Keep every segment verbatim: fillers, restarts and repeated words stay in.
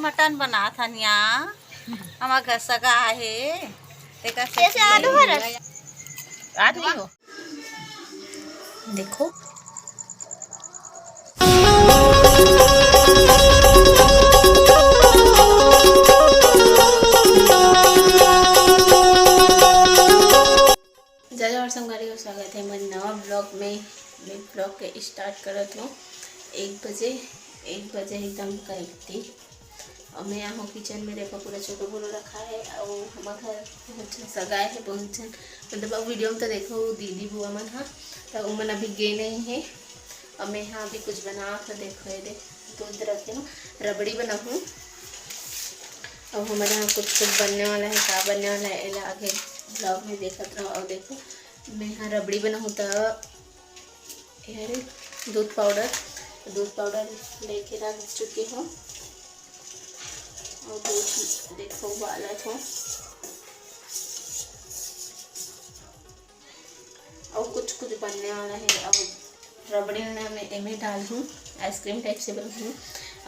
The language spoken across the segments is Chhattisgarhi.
मटन बनात हन यहाँ, हमर घर सगा आहे, तेकर से कैसे आलू हर? आलू हो। देखो। जय जोहार संगवारी हो, स्वागत है मोर नवा ब्लॉग में। मैं ब्लॉग के स्टार्ट करत हूँ एक बजे, एक बजे एकदम करीब थी। और मैं यहाँ हूँ किचन में, देखो पूरा छोटू बोलो रखा है। और हमारे घर बहुत झन सगाए है, बहुत झन, मतलब अब वीडियो में तो देखो दीदी बुआ मन हा, तो उमन अभी गे नहीं है। और मैं यहाँ अभी कुछ बना था, देखो ये दे दूध रखे हूँ, रबड़ी बनाहूँ। और हमारे यहाँ कुछ कुछ बनने वाला है, का बनने वाला है एला आगे ब्लॉग में देखत रहो। और देखो मैं यहाँ रबड़ी बनाहूँ तो ये रे दूध पाउडर, दूध पाउडर लेके रख चुकी हूँ। और दूध देखो उबालत हूँ। और कुछ कुछ बनने वाला है। और रबड़ी ला मैं एमे डालहूँ, आइसक्रीम टाइप से बनाहूँ।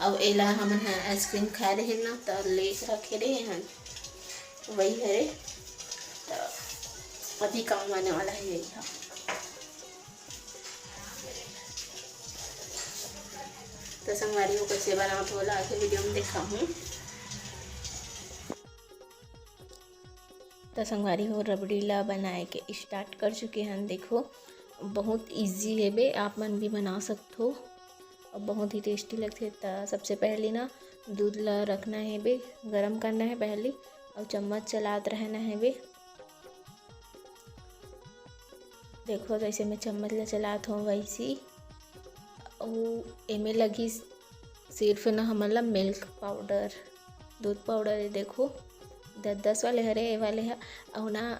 और एला हमन ह आइसक्रीम खाए रहे ना, तो लेके रखे रहे हैं, वही हरे। तो अभी काम आने वाला है यही ह। तो संगवारी हो, कैसे बनावत हो, ला आगे वीडियो में देखा हूँ। तो संगवारी हो, रबड़ी ला बनाए के स्टार्ट कर चुके हन। देखो, बहुत ईजी है बे, आप मन भी बना सकत हो और बहुत ही टेस्टी लगथे। तो सबसे पहले ना दूध ला रखना है बे, गरम करना है पहले और चम्मच चलात रहना है बे। देखो, जैसे मैं चम्मच ला चलात हूँ वैसी। अउ एमे लगी सिर्फ ना हमन ला मिल्क पाउडर, दूध पाउडर, ये देखो दस दस वाले हरे, ये वाले ह। अउ ना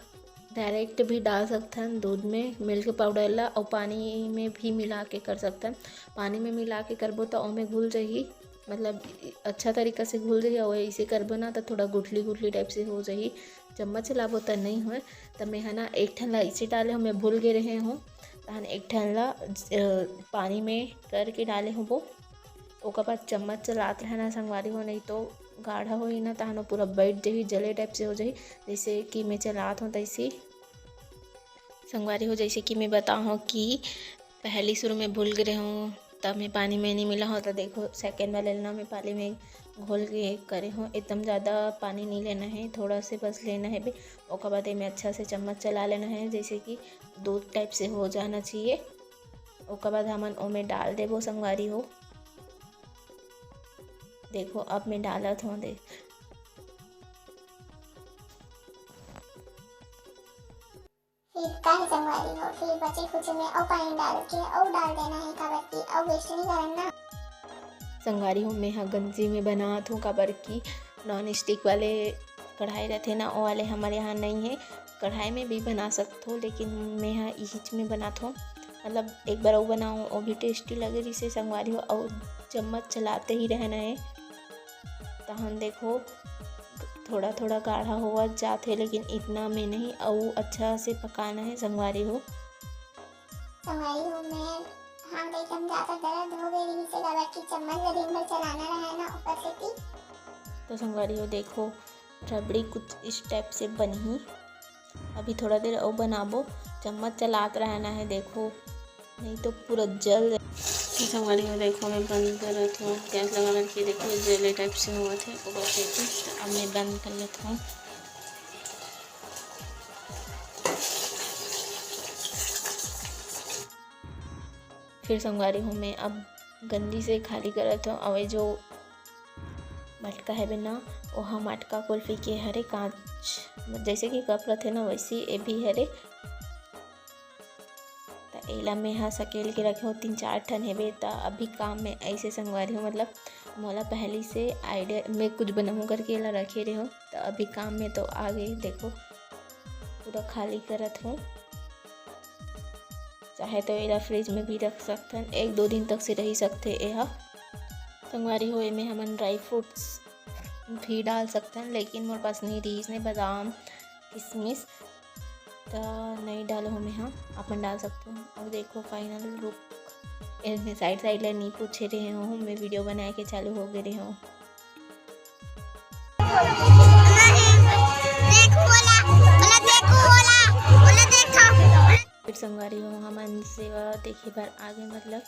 डायरेक्ट भी डाल सकथन दूध में मिल्क पाउडर ला, अउ पानी में भी मिला के कर सकथन। पानी में मिला के करबो त ओमे घुल जही, मतलब अच्छा तरीका से घुल जही। अउ ऐसे करबो ना त थोड़ा गुठली गुठली टाइप से हो जही, चम्मच चलाबो त नहीं होय। त मैं ह ना एक ठन ला ऐसे डाले हूँ, मैं भूल गे रहे हूँ, तहन एक ठन ला अ, पानी में करके डाले हूँ वो। ओकर बाद चम्मच चलात रहना संगवारी हो, नहीं तो गाढ़ा होही ना, तहन वो पूरा बैठ जही, जले टाइप से हो जही। जैसे कि मैं चलात हूँ तैसे संगवारी हो, जैसे कि मैं बताहूँ कि पहली शुरू में भूल गए हूँ, तब मैं पानी में नहीं मिला हूँ। तो देखो सेकेंड वाले ना मैं पानी में घोल के करे हूँ। एकदम ज़्यादा पानी नहीं लेना है, थोड़ा से बस लेना है बे। ओकर बाद एमे अच्छा से चम्मच चला लेना है, जैसे कि दूध टाइप से हो जाना चाहिए। ओकर बाद हमन ओमे डाल देबो संगवारी हो। देखो अब मैं डालत हूँ, देख। फिर का है संगवारी हो, फिर बचे कुछ में अउ पानी डाल के अउ डाल देना है, काबर कि अउ वेस्ट नहीं करना ना। संगवारी हो, मैं ह गंजी में बनात हूँ, काबर कि नॉन स्टिक वाले कढ़ाई रहथे ना, वो वाले हमारे यहाँ नहीं है। कढ़ाई में भी बना सकत हो, लेकिन मैं ह इहिच में बनात हूँ। मतलब एक बार वो बनाओ, वो भी टेस्टी लगे, जिसे संगवारी हो, और चम्मच चलाते ही रहना है। तहन देखो थोड़ा थोड़ा गाढ़ा होवत जात हे, लेकिन इतना में नहीं, अउ अच्छा से पकाना है संगवारी हो। संगवारी हो, मैं हाथ एकदम ज़्यादा दर्द हो गई रही से, काबर कि चम्मच ला दिन भर चलाना रहे ना ऊपर से ती। तो संगवारी हो देखो, रबड़ी कुछ इस टाइप से बनही। अभी थोड़ा देर अउ बनाबो, चम्मच चलात रहना है, देखो नहीं तो पूरा जल। तो संगवारी हो देखो, मैं बंद करत हूँ, गैस लगा करके देखो, जेली टाइप से होवत हे, ओकर सेती। तो अब मैं बंद कर लेत हूँ। फिर संगवारी हो, मैं अब गंजी से खाली करत हूँ। अउ ये जो मटका है बे ना, ओहा मटका कुल्फी के हरे, कांच जैसे कि कप रथे ना, वैसे ये भी हरे। त एला मैं ह सकेल के रखे हूँ, तीन चार ठन हेबे। त अभी काम में ऐसे संगवारी हो, मतलब मोला पहली से आइडिया, मैं कुछ बनाऊँ करके एला रखे रहे हूँ। त अभी काम में तो आ गई, देखो पूरा खाली करत हूँ। चाहे तो एला फ्रिज में भी रख सकथन, एक दो दिन तक से रही सकथे एहा। संगवारी हो, एमे हमन ड्राई फ्रूट्स भी डाल सकथन, लेकिन मोर पास नहीं रहीस ने बादाम, किशमिश, त नहीं डालो हूँ मैं। हाँ, अपन डाल सकते हो। अब देखो फाइनल लुक, एमे साइड साइड ले नहीं पूछे रहे हूँ, मैं वीडियो बनाए के चालू हो गए रहे हूँ। संगवारी हो, हमन सेवा देखे बर आगे, मतलब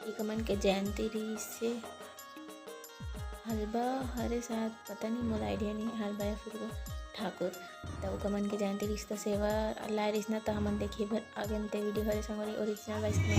एक मन के जयंती रहिस हे। हलबा हरे शायद, पता नहीं, मोला idea नहीं, हलबा या फिर वो ठाकुर। त ओकर मन के जयंती रहिस त सेवा लाए रहिस ना, त हमन देखे बर आगे। ते video हरे संगवारी, original वैष्णव।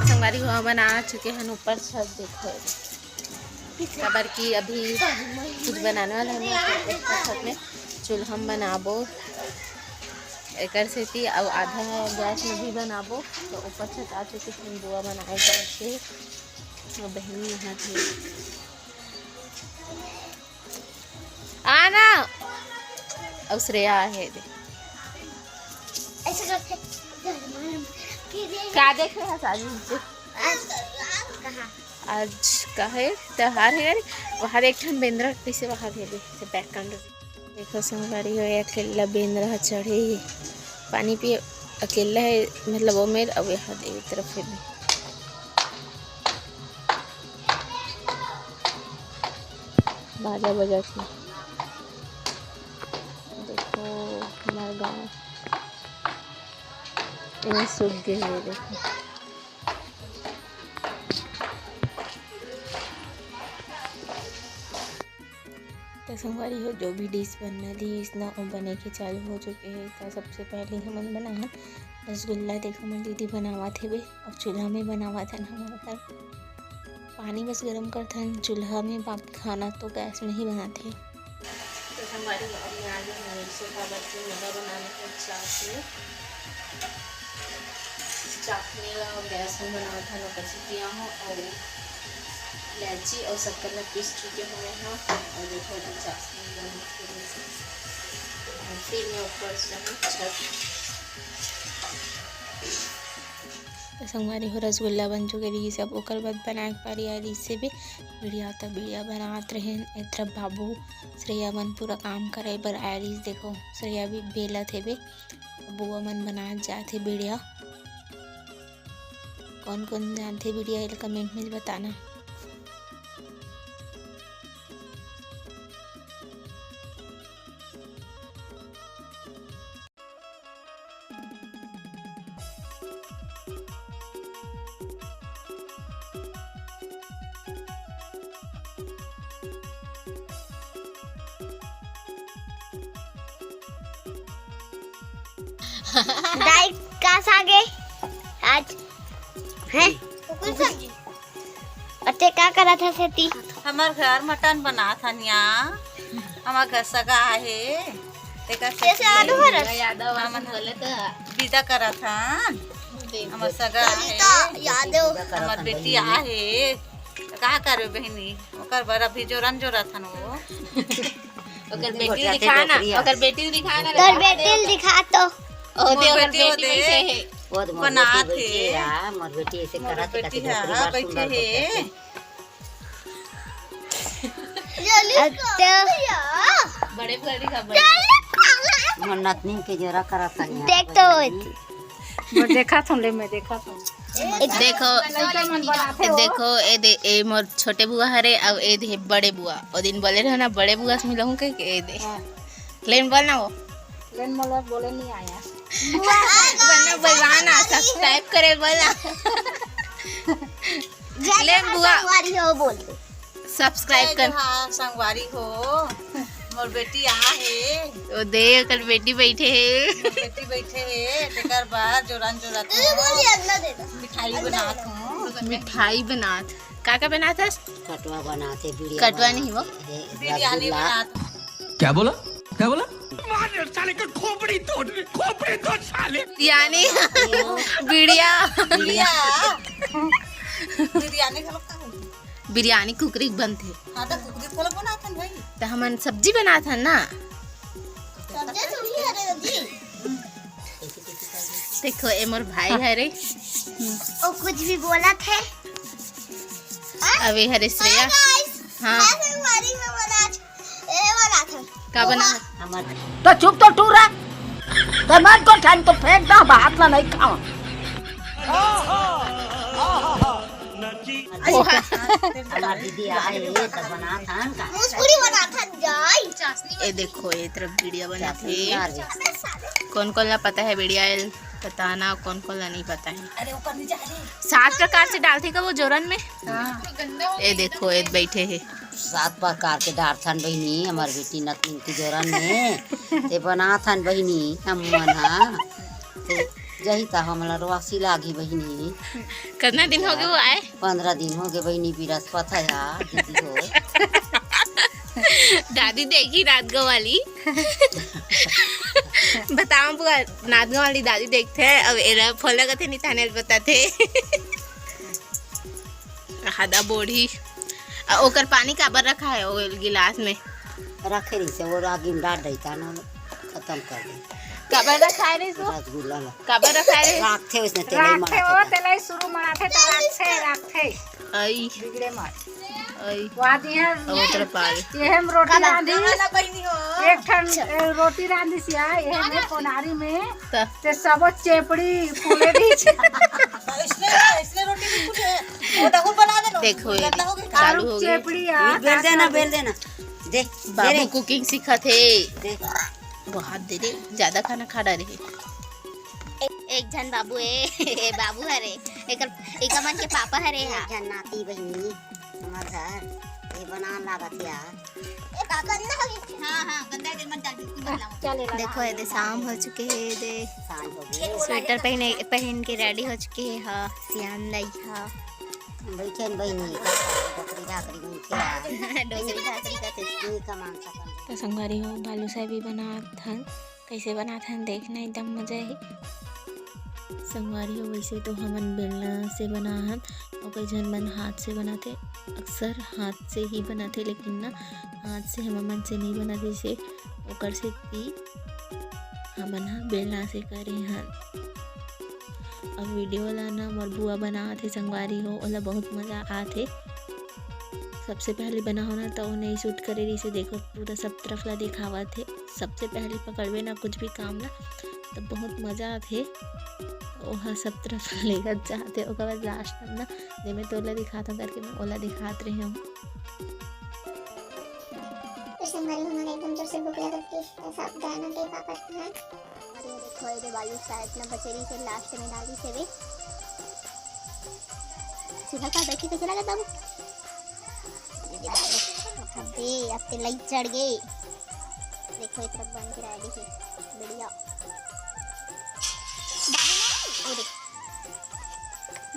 संगवारी हो, हमन आ चुके हन ऊपर छत। देखो, काबर कि अभी कुछ बनाने वाला है, तो ऊपर छत में चूल्हा में बनाबो, एकर सेती अउ आधा गैस में भी बनाबो। तो ऊपर छत आ चुके हन, बुआ बनाए करके, तो बहनी यहाँ थी। आना। अउ श्रेया आहे दे। ऐसे करके। का देख रहे हैं साजन से? आज कहाँ? आज का है? त्योहार है यार। वहाँ एक ठन बेंदरा कैसे वहाँ दे दे, से background। देखो संगवारी हो, ये अकेला बेंदरा ह चढ़े हे। पानी पिए अकेला है, मतलब वो मेर, अब यहाँ दे तरफ है। बाजा बजत हे। देखो, हमारे गाँव में सूख गए हे, देखो। तो संगवारी हो, जो भी dish बनना रहिस ना, वो बने के चालू हो चुके हे। तो सबसे पहले हमन बनाहन रसगुल्ला। देखो, हमर दीदी बनावत हेबे, अब चूल्हा में बनावत हन हमन। पानी बस गरम करथन चूल्हा में, बाप खाना तो गैस में ही बनाथे। तो संगवारी हो, अब मैं आ गई हूँ सोफा पर, चूल्हा बनाने के चास में। चाशनी ला गैस में बनावत हन, ओकर सेती आहो, अउ इलायची अउ शक्कर ला पीस चुके हवे हा, अउ देखो, अभी चाशनी बन के, अउ फिर मैं ऊपर से छत। तो संगवारी हो, रसगुल्ला बन चुके रहिस, अब ओकर बाद बनाए के पारी आए रहिस हे बे बिड़िया, त बिड़िया बनावत रहेन। ए तरफ बाबू श्रेया मन पूरा काम करे बर आए रहिस। देखो, श्रेया भी बेलत हेबे, बुआ मन बनात जात हे बिड़िया। कौन कौन जानथे बिड़िया, एला comment में बताना। दाई, का साग हे आज? हैं? कुकरी सब्जी। अते का करत हस एती? हमर घर मटन बनात हन या। हमर घर सगा आहे। तेकर कैसे सेती आलू भरत? हमन बोले तो विदा करत हन। हमर सगा आहे। सरिता यादव। हमर बेटी आहे। त का करबे बहिनी? ओकर बर अभी जोरन जोरत हन वो। ओकर बेटी दिखा ना, ओकर बेटी दिखा ना। तोर बेटी दिखा तो। ओ दे, मोर ओकर बेटी बेटी ओदे। बैठे हे। वो तो मोर बनात बेटी बैठी हे। हे, मोर बेटी ऐसे मोर करत हे, बेटी कति हे, ओकरी बार बैठे सुंदर हे। होके। अच्छा। बड़े बुआ दिखा, बड़े। मोर नतनी के जोरा करत हे। देख तो। मैं देखा था, ले, मैं देखा था। देखो, लइका मन बनाथे वो। देखो, ए दे, ए मोर छोटे बुआ हरे, अब ए दे बड़े बुआ। ओ दिन बोले रहे ना, बड़े बुआ से मिलहूं कह के, ए दे। हाँ। लेन बोल ना वो। लेन मोला बोले नहीं आया। बोलना, बोलवा ना, subscribe करे, बोलना। जय लेन जोहार बुआ। संगवारी हो बोल दे। Subscribe जय कर। जोहार संगवारी हो। मोर बेटी आ हे। ओ दे, ओकर बेटी बैठे हे। मोर बेटी बैठे हे, तेकर बर जोरन जोरत ए, बोली, हूँ। अगला दे दो। मिठाई बनात हूँ। मिठाई बनात। का का बनात हस? कटवा बनात हे, बिड़िया कटवा बनात नहीं वो। हे, बिरयानी रसगुल्ला। बनात। क्या बोला? क्या बोला? मार साले का खोपड़ी तोड़, खोपड़ी तोड़ साले। यानी बिड़िया। बिड़िया। बिरयानी घलो का होही? बिरयानी कुकरी के बनथे। हाँ, त कुकरी घलो बनाथन भाई। त हमन सब्जी बनाथन ना। सब्जी थोड़ी हरे जी। देखो, ए मोर भाई हरे। वो कुछ भी बोलत हे। अब ए हरे श्रेया। Hi guys। हाँ। मैं संगवारी हो आज। ए वाला था। का बना? हमर तो चुप तो टूरा। तो मत को ठान तो फेंक दा, भात ला नहीं खाओ। ओहा। हमर दीदी आए हे, त बनाथन का। मुसकुरी बनाथन जाई। ए देखो, ए तरफ बिड़िया बनाथे। चासनी डाल दे। कौन कौन ला पता हे बिड़िया? बताना, कौन कौन ला नहीं पता हे। अरे ऊपर नहीं जा रे। सात प्रकार से डालथे का वो जोरन में? हाँ। ए देखो, ए बैठे हे। सात प्रकार के डारथन बहिनी, हमर बेटी नतनी के जोरन में। ते बनाथन बहिनी, हमन हा। ते जही त हमला रोवासी लागी बहिनी। कितना दिन हो गए वो आए? पंद्रह दिन हो गए बहिनी, बिरस्पत हे यार, दीदी हो। दादी देखी रात गवाली। बताओ बुआ, नांदगांव वाली दादी देखथे, अब एला फोन लगाथे, नहीं थाने बताथे। हदा बोढ़ी। आ, ओकर पानी काबर रखा है ओ गिलास में? रखे रहिसे, वो आगी में डाल देता ना, खत्म कर दे। काबर रखा है रे इसको? रसगुल्ला ला। काबर रखा है रे? राखथे उसने तेलाई राखथे, मराथे ओ का। तेलाई शुरू मराथे तो राखथे, राखथे। आई। बिगड़े मत। आई। वाह दिया। अब उतर पार। ये हम रोटी काला, रांधी। काला बहिनी हो। एक ठन, ए, रोटी रांधी सिया, ये हम कोनारी में। त। ते सबो चेपड़ी फूले दी। इसने, इसने रोटी भी फूले। वो डबल बना देना। देखो, ये गंदा हो गया। चालू हो गया। चेपड़ी आ, बेल देना, बेल देना। दे, दे बाबू रे। Cooking सिखत हे। दे। बहुत देरी ज्यादा खाना खा डारे हे। एक, एक झन बाबू ए, ए बाबू हरे, एकर, एकर मन के पापा हरे हा। एक झन नाती बहिनी, हमर घर, ये बनान लागत हे यार। ए, का गंदा हो गया? हाँ, हाँ, गंदा है, मत डाल, बिल्कुल मत लाओ। चले लगा। देखो, ये दे शाम हो चुके हे, ये दे सांझ हो गई। Sweater पहने, पहन के ready हो चुके हे, हाँ, सियान दाई, हाँ। बैठे न बहिनी, का करे, डोकरी झाकरी में खेला। डोकरी झाकरी का तो कोई कमान सकल। तो संगवारी हो, बालूशाही भी बनात हन। कैसे बनात हन देखना, एकदम मजा ही। संगवारी हो, वैसे तो हमन बेलना से बनाहन, अउ कई झन मन हाथ से बनाथे। अक्सर हाथ से ही बनाथे, लेकिन ना, हाथ से हमर मन से नहीं बनाथे, जैसे ओकर सेती हमन ह बेलना से करे हन। अब video ला ना मोर बुआ बनात हे संगवारी हो, ओला बहुत मजा आत हे। सबसे पहले बनाहूँ ना त ओ नई shoot करे रहिसे, देखो पूरा सब तरफ ला दिखावत हे। सबसे पहले पकड़बे ना कुछ भी काम ला त बहुत मजा आत हे। ओहा सब तरफ लेगत जात हे, ओकर बाद last में ना जेमे तोला दिखात हूँ करके मैं ओला दिखात रहे हूँ। तो संगवारी हो, हमन एकदम जोर से भूख लगत के साथ गाना के पापड़ खाए। अरे, अरे, थोड़े देर बालू शायद ना बचे रही, फिर last में डाल दी थे बे। सीधा का बैठी कैसे लगा बाबू? अबे, अब ते लाइट चढ़ गए। देखो, ये तरफ बन के ready है। बढ़िया। ये देख,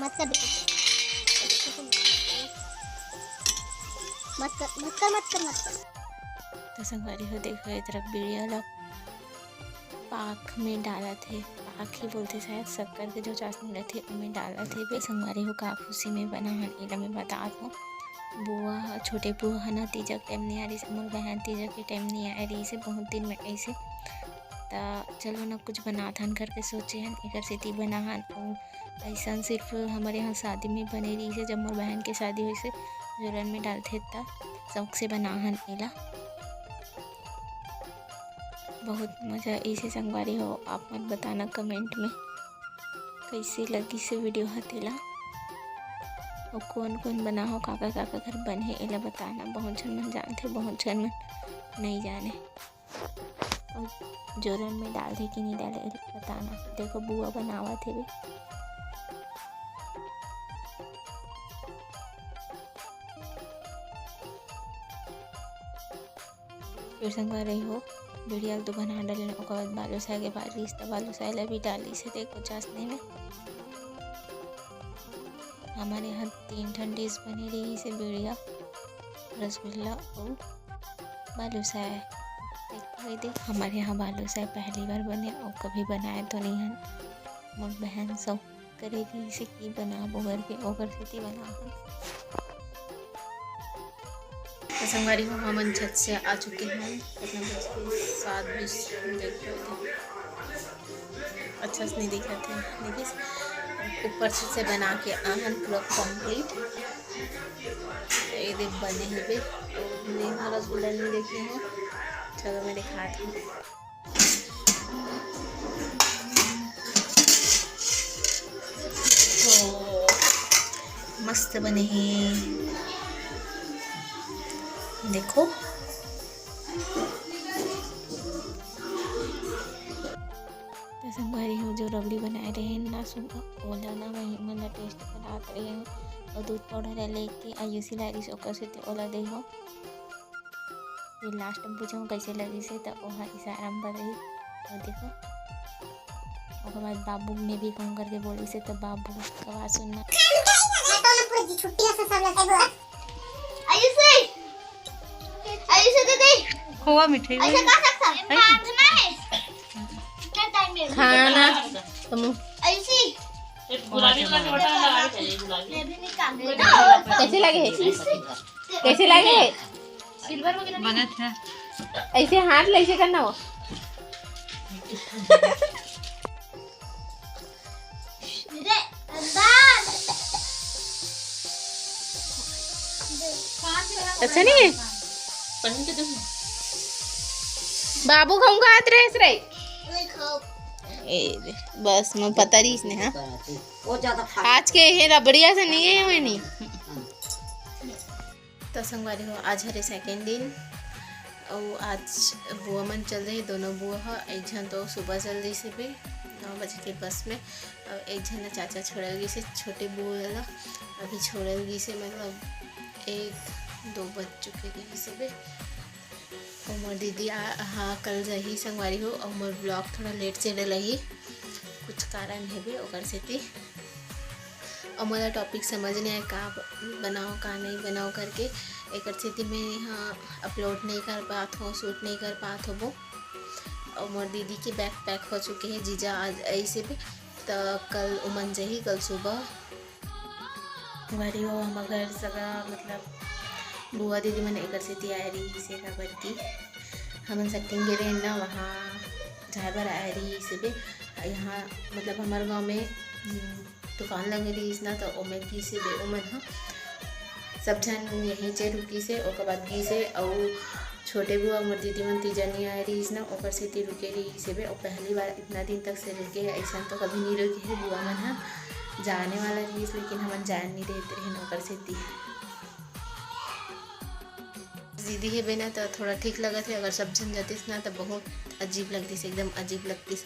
मत कर, देखो, मत कर, मत कर, मत कर, मत कर। तो संगवारी हो, देखो, ये तरफ बीड़िया ला पाक में डालत हे, पाक ही बोलथे शायद, शक्कर के जो चाशनी रथे, ओमे डालत हे। तो संगवारी हो, का खुशी में बना हन, एला मैं बतात हूँ। बुआ ह, छोटे बुआ ह ना, तीजा के टाइम नहीं आ रही, मोर बहन तीजा के टाइम नहीं आ रही से बहुत दिन में ऐसे। त चलो ना, कुछ बनाथन करके सोचे हन, एकर सेती बना हन। अउ अइसन सिर्फ हमर यहाँ शादी में बने रहिस हे, जब मोर बहन के शादी होइस हे, जोरन में डालथे त शौक से बना हन एला। बहुत मजा अइसे संगवारी हो, आप मन बताना comment में कइसे लगिस हे video ह तेला, अउ कोन कोन बना हो, काकर काकर घर बने हे, एला बताना। बहुत झन मन जानथे, बहुत झन मन नइ जाने। अउ जोरन में डालथे कि नइ डाले, एला बताना। देखो, बुआ बनावत हेवे। फिर संगवारी हो, बीड़िया ल तो बना डालेन, ओकर बाद बालूशाही के बारी रिहिस, त बालूशाही ला भी डालिस हे। देखो, चाशनी में हमर यहाँ तीन ठन dish बने रहिस हे, बीड़िया, रसगुल्ला अउ बालूशाही। देख भाई देख, हमर यहाँ बालूशाही पहली बार बने अउ कभी बनाए तो नहीं हन। मोर बहन शौक करे रहिस हे कि बनाबो करके, ओकर सेती बना हन। तो संगवारी हो, हमन छत से आ चुके हैं। कितना बज गए? सात बीस। देखो, अच्छा से नहीं दिखत हे, देखिस? ऊपर छत से बना के आ हन पूरा complete। ये देख बने हेबे। तो मैं यहाँ रसगुल्ला नहीं देखे हूँ, चलो मैं दिखाती हूँ। तो मस्त बने हे, देखो। तो संगवारी हो, जो रबड़ी बनाए रहे ना सुबह, ओला ना वही मन ला taste करात रहे हूँ। और दूध powder ला लेके आयुषी ला रहिस, ओकर सेती ओला दे हो। फिर last में पूछे हूँ कैसे लगिस हे, तो ओहा इशारा में बताई। और देखो, ओकर बाद बाबू ने भी फोन करके बोलिस हे, तो बाबू के आवाज सुनना। आयुषी, आयुषी दीदी, खोवा मिठाई ऐसा खा सकता है? है? बांधना है। कितना time है? खाना। तुम आयुषी, गुलाबी कलर के बटन लगा के चाहिए, गुलाबी। ये भी निकाल दे। कैसे लगे है? कैसे लगे है? सिल्वर में बनत है। ऐसे हाथ ले, ऐसे करना हो। अच्छा नहीं है? पहन के देखो। बाबू खाऊंगा हाथ रेस रे। ए दे, बस मैं पता रही इसने, हाँ। वो ज्यादा खा आज के ये रबड़िया से नहीं है, मैं नहीं। तो संगवारी हो, आज हरे second दिन, अउ आज बुआ मन चल रही, दोनों बुआ ह। एक झन तो सुबह चल रही से भी नौ बजे के बस में, अउ एक झन चाचा छोड़ल गई से, छोटे बुआ ला अभी छोड़ल गई से, मतलब एक दो बज चुके रही से भी। अउ मोर दीदी आ, हाँ, कल रही संगवारी हो, अउ मोर vlog थोड़ा late चले रही, कुछ कारण हेबे ओकर सेती। अउ मोला topic समझ नहीं आए, का ब-, बनाओ, का नहीं बनाओ करके, एकर सेती मैं यहाँ upload नहीं कर पात हों, shoot नहीं कर पात होबो। अउ मोर दीदी के bag pack हो चुके हे, जीजा आज ऐसे भी, त कल उमन जही, कल सुबह। संगवारी हो, हमर घर सगा, मतलब, बुआ दीदी मन एकर सेती आए रहिस हे, काबर कि हमन सट्टिंग गे रहेन ना, वहाँ जाए बर आए रहिस हे। यहाँ, मतलब, हमर गाँव में, हम्म, दुकान लगे रहिस ना, त ओमे गिस हे बे, ओमन ह सब झन यहीं चे रुकिस हे, ओकर बाद गिस हे, अउ छोटे बुआ मोर दीदी मन तीजा नइ आए रहिस ना, ओकर सेती रुके रहिस हे बे। अउ पहली बार इतना दिन तक से रुके हे, अइसन तो कभी नइ रुके हे बुआ मन ह। जाने वाला रहिस, लेकिन हमन जान नइ देत रहेन ओकर सेती। दीदी हेबे ना, त थोड़ा ठीक लगत हे, अगर सब झन जातिस ना, त बहुत अजीब लगतिस, एकदम अजीब लगतिस।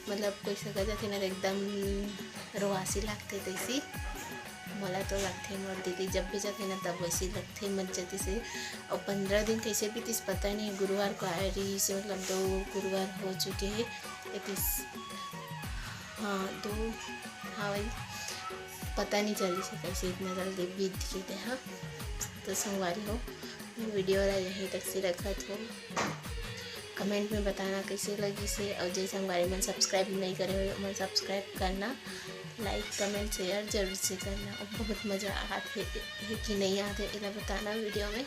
मतलब, कोई सगा जाथे ना, त एकदम रोआसी लागथे तइसी। मोला तो लगथे, मोर दीदी जब भी जाथे ना, तब वैसी लगथे, मत जातिस हे। अउ पंद्रह दिन कैसे बीतिस, पता नहीं। गुरुवार को आए रहिस हे, मतलब, दो गुरुवार हो चुके हे, इतिस हाँ, दो, हाँ, वही पता नहीं चलिस हे, कैसे इतना जल्दी बीत गे ते, हाँ। तो संगवारी हो, मैं वीडियो ला यहीं तक से रखत हो। कमेंट में बताना कैसे लगिस हे, और जे संगवारी मन सब्सक्राइब नहीं करे हो, मन सब्सक्राइब करना, लाइक, कमेंट, शेयर जरूर से करना। और बहुत मज़ा आत हे, हे कि नहीं आत हे, एला बताना वीडियो में।